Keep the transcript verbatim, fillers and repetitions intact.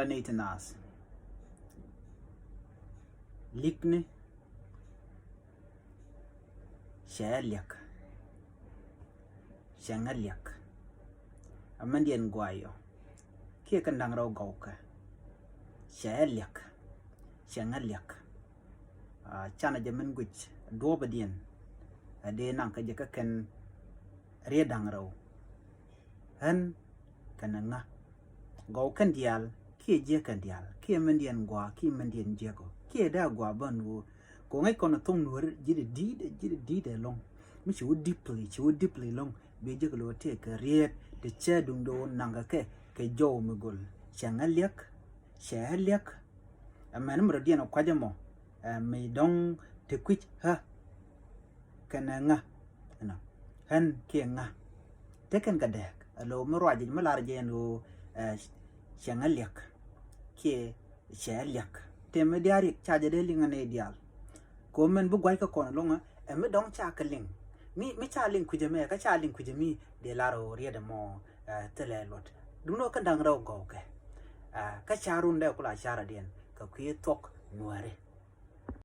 Ni ti naath. Likni cɛ liɛk. Cɛ ŋä liɛk. Amädiɛn guayɔ kiɛ kɛ da̱ŋ rɛw gɔwkɛ. Cɛ liɛk. Cɛ ŋä liɛk. Canɛ jɛ min guic duɔ̱ɔ̱pädiɛn. Ɛ dee naŋ kä jɛ kä kɛn riet da̱ŋ rɛw. Ɣän kɛnɛ ŋä. Gɔw kɛn diaal kiɛ jiäk kɛn diaal kiɛ mɛndiɛn gua kiɛ mɛndiɛn jiäk ɔ kiɛ daa gua bän ɣöö kɛ ŋäc kɔn ɛ thoŋ nuɔ̱ri ji̱ di di̱i̱t ji̱ di di̱i̱t ɛlɔ̱ŋ. Mi ci wä deeply ci wä deeply lɔ̱ŋ bi jiäk lo̱ tëë kɛ riet ti cɛ duŋ do̱o̱n naŋ kɛ kɛ kɛ jɔw mi gol. Cɛ ŋä liɛk. Cɛ ɣä liɛk. Ɛmɛn mi rɔ diɛn ɔ kuacä mɔ. Ɛ mi dɔ̱ŋ ti kui̱c ɣä. Kɛnɛ ŋä. Ɛnɔ ɣän kiɛ ŋä. Tekɛn kɛ dɛɛk ɛ lo̱ mi ruac jic mi lar jɛ ɛn ɣöö ɛ cɛ ŋä liɛk kiɛ cɛ ɣä liɛk. Tëë mi diaal riɛk ca jɛ dee liŋ ɛ nɛy diaal. Kɛ ɣöö mɛn bi gua̱c kä kɔn ɛlɔ̱ŋ ɛ mi dɔ̱ŋ ca kɛ liŋ. Mi mi ca liŋ kui̱cä mɛ kä ca liŋ kui̱cä mi dee lar ɣöö riet ɛmɔ ɛ thilɛ luɔt. Duundɛ kä da̱ŋ rɛw gɔwkɛ. Ɛ kä ca rundɛ kula carɛ diɛn kɛ kui̱ thuɔ̱k nuääri.